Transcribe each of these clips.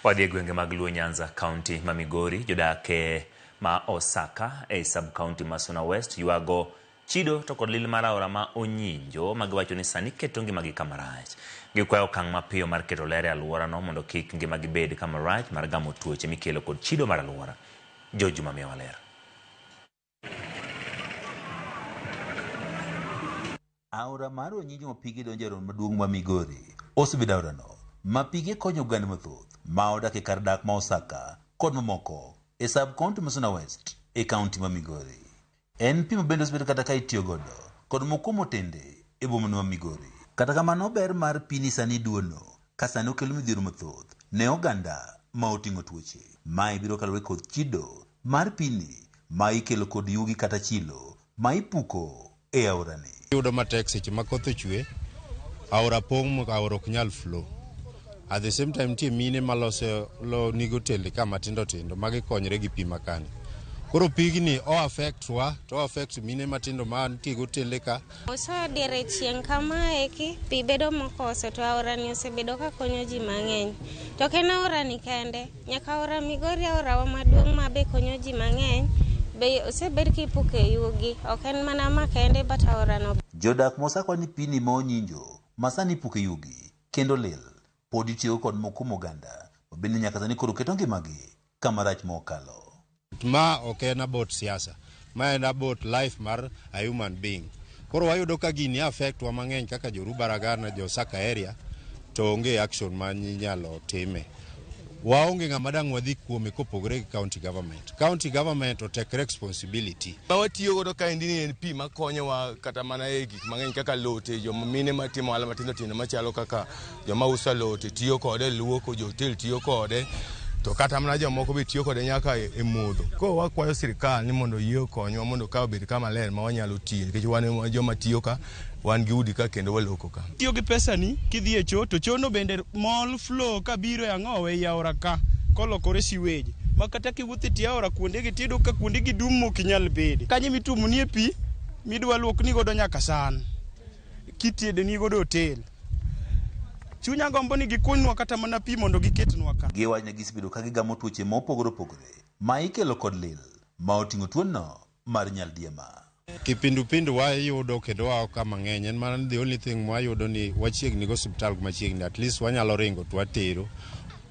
Wadhi e gwenge mag Luo Nyanza, kaunti ma Migori, jodak ma Osaka e sub kaunti ma Suna West ywago chido to kod lil mar aora ma Onyinjo ma giwacho ni sani keto ngimagi kama rach. Gikwayo okang' mapiyo mar keto ler e alworano mondo kik ngimagi bed kama rach mar gamo tuoche mikelo kod chido mar alwora. George Juma miyowa ler. Aora mar Onyinjo ma pige donjo e aora maduong' ma Migori osebedo aorano ma pige konyo oganda mathoth ma odak e kar dak ma Osaka kod mamoko e sub county ma Suna West e kaunti ma Migori. En pi ma bende osebedo kata ka itiyo godo kod moko kuom otende e boma ma Migori. Kata kamano ber mar pi ni sani duono ka sani okelo midhiero mathoth ne oganda ma oting'o tuoche. Mae biro kaluwore kod chido mar pini ma ikelo kod yugi kata chilo ma ipuko e aorani. Yudo matek seche ma koth ochwe, aora pong' aora ok nyal flow. At the same time nitie mine maloso lo nigi otende ka matindo tindo ma gikonyre gi pi makani. Koro pigni o affect wa to o affect mine matindo ma nitie gi otende ka. Osoyo diere chieng' kamaeki, pi bedo mokoso to aorani osebedo ka konyo ji mang'eny. To ok en aorani kende, nyaka aora Migori aorawa maduong' ma be konyo ji mang'eny, be osebed kipuke yugi. Ok en mana ma kende but aorano. Jodak mosakwa ni pini ma Onyinjo ma sani ipuke yugi kendo lil pod itiyo kod moko kuom oganda ma bende nyaka sani koro keto ngimagi kama rach mokalo. Ma ok en about siasa, ma en about life mar a human being. Koro wayudo ka gini affect wa mang'eny kaka jo Rubaragana, jo Osaka area, to onge action ma inyalo time. Waonge ng'ama dang' wadhi kuome kopogore gi county government. County government o take responsibility. Ma watiyo godo kaendi ni en pi makonyowa kata mana e gik mang'eny kaka lote, joma mine matimo ohala matindo tindo machalo kaka joma uso alote tiyo kode, luoko, jo hotel tiyo kode, to kata mana jomoko be tiyo kode nyaka e modho. Koro wakwayo sirikal ni mondo oyie okonywa mondo ka obed kama ler ma wanyalo tiyo nikech wan joma tiyo ka, wan gi udi ka kendo waloko ka. Tiyo gi pesani kidhi e cho to chono bende mol flow kabiro e ang'owe ei aora ka kolokore sewage ma kata kiwuotho e tie aora kuondegi tiyudo ka kuondegi dum mok inyal bede. Kanyo mituomonie pi midwa luokni godo nyaka san kitiedeni godo hotel. Chunya gombo ni gikunywa kata mana pi mondo giketnwa ka. Giwacho ni gisebedo ka gigamo tuoche mopogore opogore ma ikelo kod lil ma oting'o tuono mar nyaldiema. Kipindupindu wayudo kendo wao ka mang'eny en mana ni the only thing mwayudo ni wachiegni gi osiptal machiegni at least wanyalo ringo to watero.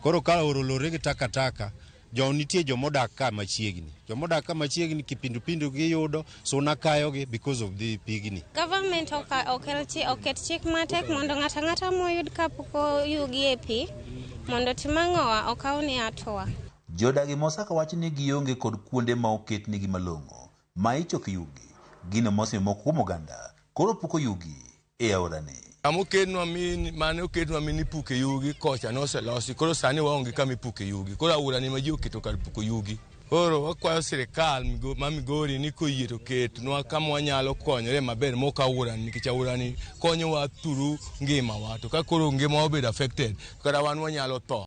Koro ka aora olore gi takataka jo nitie jomodak ka machiegni. Jomodak ka machiegni kipindupindu giyudo suna kayogi because of the pigni. Government oket chik matek mondo ng'ato ang'ata moyud ka puko yugi e pi mondo tim ang'owa okawne hatua. Jodagi ma Osaka wacho ni gionge kod kuonde ma oketnegi malong'o ma ichoke yugi, gino mosemiyo moko kuom oganda koro puko yugi e aorani. Kama oketnwa mane oketnwa min ipuke yugi kocha noselosi, koro sani waonge kama ipuke yugi. Koro aorani ma ji oketo kar puko yugi. Koro wakwayo sirikal ma Migori ni koyie to ketnwa kama wanyalo konyore maber mok aorani nikech aorani konyowa through ngimawa. To ka koro ngimawa obedo affected, kata wan wanyalo tho.